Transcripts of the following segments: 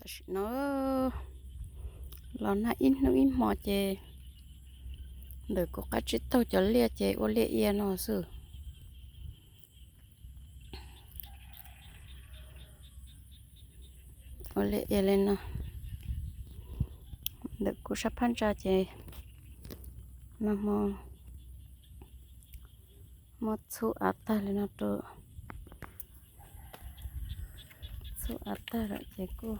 Tam sim no los nag ib hnub ib hmo ces ntawm kuv qab tsib taug cov liaj ces ua liaj ia no xwb. Ua liaj ia li no. Ntawm kuv sab phab ntsa ces nag hmo muab txhub av tag li no rau, txhub av tag lawm ces kuj,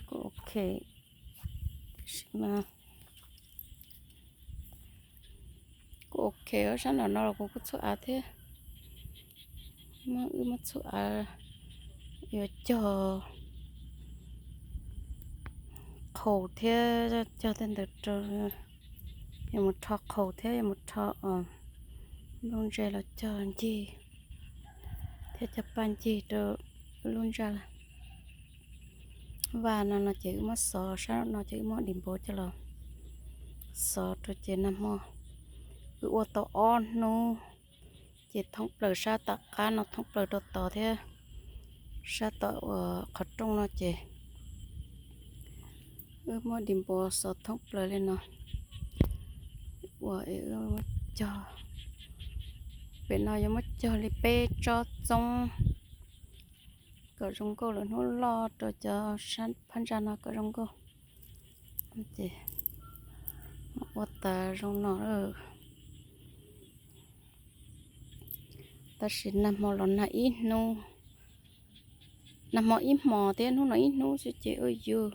kuj ok, tiam sis mas kuj ok, sab nram no los kuv kuj txhub av thiab. Wb muab txhub av, yuav cog qhaus thiab cog tej ntawd rau, yuav mus rho qhaus thiab yuav mus rho nplooj ntse los cog ncig thiab cog paj ncig rau wb lub ntsa. Vaj no no ces wb muab xov, sab no ces wb muab di npua coj los xov rau ces nag hmo wb ua tau ob hnub ces thoob plaws sab tom qab no thoob plaws rau tod thiab sab tom uas qhov rooj no ces wb muab di npua xov thoob plaws li no. Ua, cog, pem no yuav muab cog li peb tsob txoob kom zoo nkauj lawm hnub loj rau cov sab phab ntsa no kom zoo nkauj. Ces ua tas zoo no. Tab sis nag hmo los nag ib hnub, nag hmo ib hmos thiab hnub no ib hnub xwb ces ua yus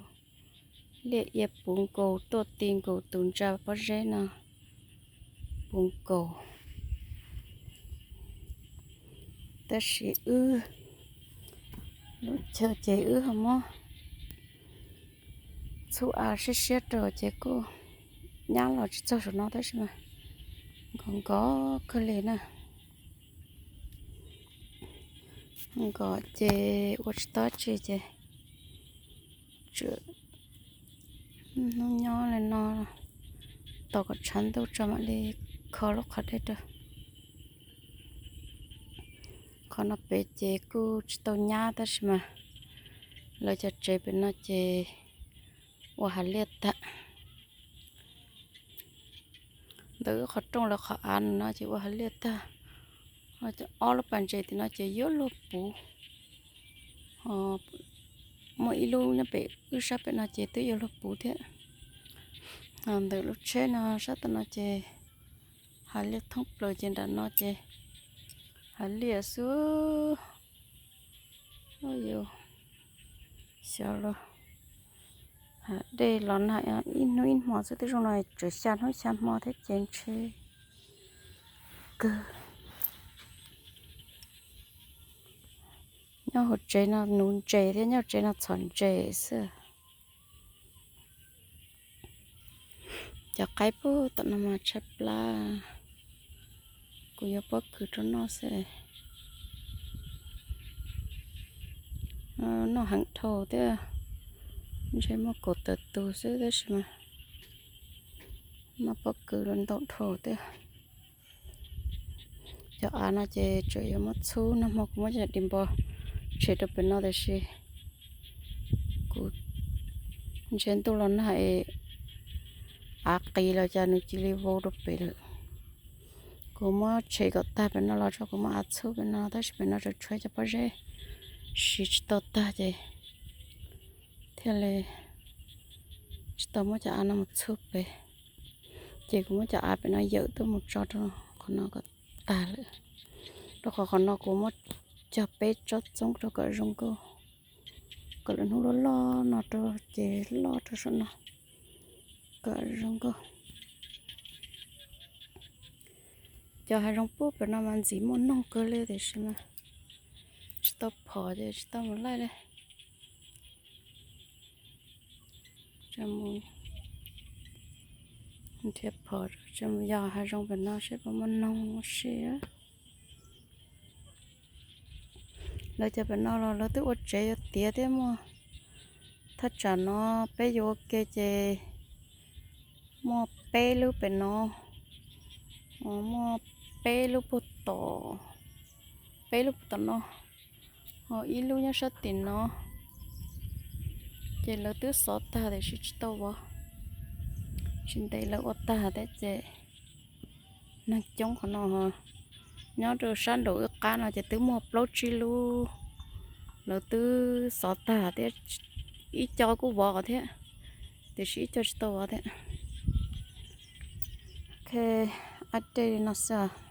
liaj ia puv nkaus tuaj ti nkaus tus ntsa pob zeb no puv nkaus. Tab sis wb lub chaw ces wb ho muab txhub av siab siab rau ces kuj nyab los tsis txog saum no tab sis mas nkos nkos kawg li na. Nkos ces ua tsis tau tsi ces tsuas hnub nyob li no tos kom tshav ntuj tso mam li kho lub qhov dej rau. Qhov no pem ces kuj tsis tau nyab tab sis mas lawv cov tsev pem no ces ua hav liaj tag. Ntawm wb qhov rooj lawv qhov av no ces ua hav liaj tag. Ob lub pas ntses tim no ces yuav luag puv. Muaj ib lub nyob pem wb sab pem no ces twb yuav luag puv thiab. Ntawm lub tsheb no sab tom no ces hav liaj thoob plaws ces nram no ces hav liaj xwb. Yus xyov los, dej los nag ib hnub ib hmo xwb, twb zoo no tseem xya hnub xya hmo thiab ces ntshe kawg. Nyob hauv tsev no nuv ntses thiab nyob hauv tsev no txhom ntses xwb. Cov qaib puag tom no mas tshaib plab, kuv yuav pob kws rau noj xwb. Noj heev dhau thiab, ntshe muaj kaum tawm tus xwb tab sis mas noj pob kws los ntau dhau thiab. Cov av no ces tseem yuav muab txhub, nag hmo kuv muab cov di npo tshem rau pem no tiam sis kuv ntshe ntuj los nag es av qis los cas nws cia li vau rau pem lawm. Kuv muab tshem kom tag pem no los tso kuv muab av txhub pem no tab sis pem no tseem tshuav cov pob zeb siv tsis tau tag ces thiaj li tsis tau muab cov av no mus txhub pem. Ces kuv muab cov av pem no yawm tuaj mus tso rau qhov no kom tag lawm. Rau qhov qhov no kuv muab cog peb tsob txoob rau kom zoo nkauj, kom lawv hnub loj loj no rau ces loj rau saum no kom zoo nkauj. Cov hav zoov puag pem no mas ntxim muaj noog kawg li tiam sis mas tsis tau phom ces tsis tau mus laij li. Nrhiav phom, yog hav zoov pem no seb puas muaj noog muaj si. Lawv cov pem no los lawv twb ua tsev yuav tiav thiab muaj, thaj tsam no peb yuav ua ke ces muaj peb lub pem no, muaj peb lub puag tom, peb lub puag tom no, Ho ib lub nyob sab tim no, ces lawv twb xov tag tiam sis tsis tau vov. Tsis ntev lawv ua tag thiab ces neeg coob qhov no. Nyob rau sab nraum wb qab no ces twb muaj plaub tsib lub lawv twb xov tag thiab, ib co kuj vov thiab, tiam sis ib co tsis tau vov thiab. Ok, ab dej li no xwb.